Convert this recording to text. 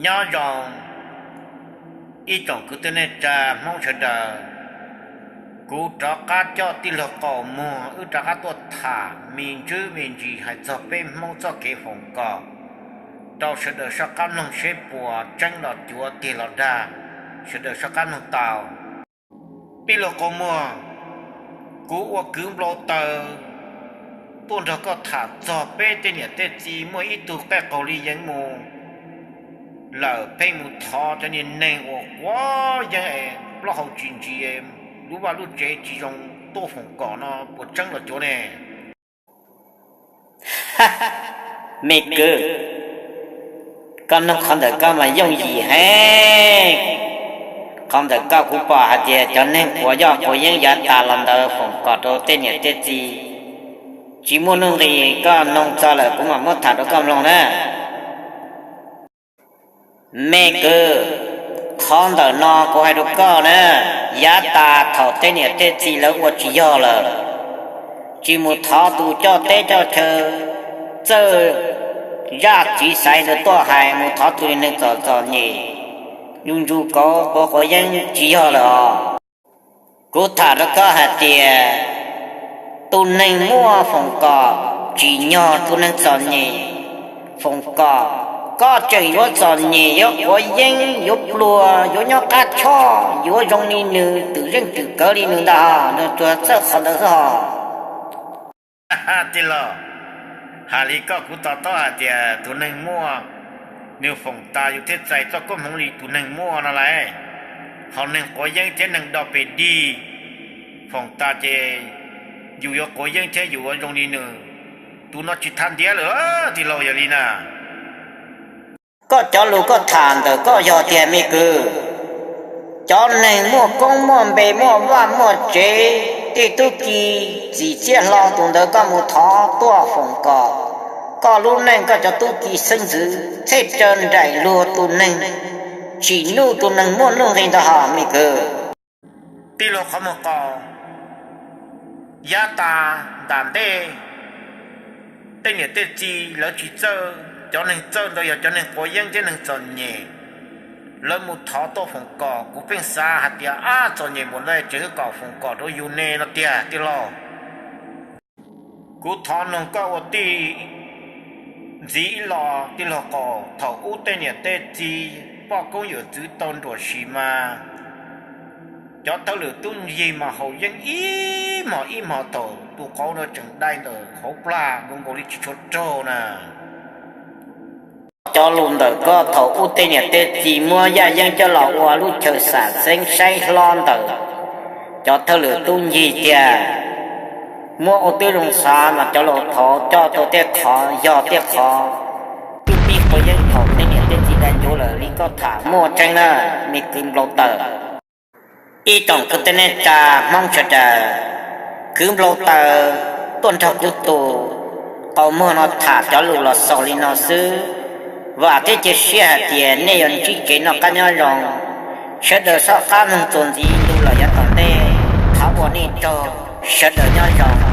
Nyob zoo ib tsoom kwv tij neej tsa Hmoob sawv daws, kuv rov qab coj tij laug Qaum Muag wb rov qab tuaj tham me ntsis me ntsis hais txog peb Hmoob txoj kev foom kom rau sawv daws soj qab mloog seb puas tseeb los cuav tiag los dag, sawv daws soj qab mloog tau. Tij laug Qaum Muag, kuv ua kwv npau taws tuaj nrog koj tham txog peb tej niam tej txiv muaj ib tug qaij qaug li yeeb mus lawm, pheej mus thov cov niag neeg uas quav yeeb es plaub hau tsis ntsis, lub vaj lub tsev tsis zoo tuaj foom kom no puas tseeb los cuav ne? Me kwv, koj nug qhov ntawm koj mas yooj yim heev. Qhov ntawm koj kuv pom hais tias cov neeg quav yoj quav yeeb yav tas los ntawd foom kom rau tej niam tej txiv tsis muaj nuj nqis, koj nug txog lawm kuv mam muab tham rau koj mloog na. Me kwv, qhov ntawm no kuv hais rau koj na, yav tas thaum tej niam tej txiv lawv ua tsis yog lawm, tsis mus thov tus coj teb coj chaw, txawj zaj txiv xaiv ntawd tuaj hais, mus thov tus neeg txom txom nyem, ntsug ntsug kauv quav quav yeeb tsis yog lawm os. Kuv tham rau koj hais tias tus neeg muaj foom kom tsim nyog tus neeg txom nyem foom kom, koj tseem yuav txom nyem, yuav quav yeeb, yuav pluag, yuav nyob qab choj, yuav zoo li nws, twm zeej twm kawv li nws ntag, nws tsuas txawj qhov ntawd xwb hos. Tij laug, hais li koj kuv to taub hais tias tus neeg muaj nws foom tas yus thiaj txais txoj koob hmoov li tus neeg muaj no lauj. Ho neeg quav yeeb thiab neeg do pes dig foom tas ces yus yuav quav yeeb thiab yus yuav zoo li nws, tus no tsis txhob ntiav lawm tij laug, yog li na. Koj cov lus koj tham ntawm koj yog tiag me kwv. Cov neeg muaj koob muaj npe muaj vaj muaj tsev, tej tub ki txim txiaj hlo tus ntawd koj mus thov tuaj foom kom koj lub neej koj cov tub ki xeeb ntxwv txhej raws nraim luag tus neeg, tsim nuj tus neeg muaj nuj nqis ntag hos me kwv. Tij laug qhov muag qaus, yav tas nram ntej tej niam tej txiv lawv tsis txawj, cov neeg txawj ntawd yog cov neeg quav yeeb thiab neeg txom nyem. Lawv mus thov tuaj foom kom, kuv pheej xav hais tias ab txom nyem npaum ntawd tseem kom foom kom rau yus ne no tiag tij laug. Kuv thov noog koj ua tij ntxiv ib los tij laug qaus, thaum ub tej niam tej txiv poj koob yawm txwv tau nruam sim mas cov thawj lwm tub ncig mas haus yeeb ib hmos ib hmos thaum tus qauv no tseem dai ntawm hauv plag nkaus nkaus li tsis tshua raug na. Cov lus ntawm koj thaum ub tej niam tej txiv muab yaj yeeb coj los ua lub chaw xam xeeb saib hlob ntawm cov thawj lwm tub ncig tiag. Muab ua tib zoo xav mas cov laus thaud coj tau tej qhov yog tej qhov twb pib quav yeeb thaum tej niam tej txiv dai ncuav lawm li koj tham muaj tseeb na, me kwv npau taws. Ib tsoom kwv tij neej tsa Hmoob sawv daws, kwv npau taws tuaj nrog kuv tus qaus muag no tham cov lus los xaus li no xwb. Vam thiab cia siab hais tias nej yuav ntsib kev noj qab nyob zoo, sawv daws soj qab mloog txuas ntxiv ntu lawm yav tom ntej. Thov ua nej tsaug, sawv daws nyob zoo.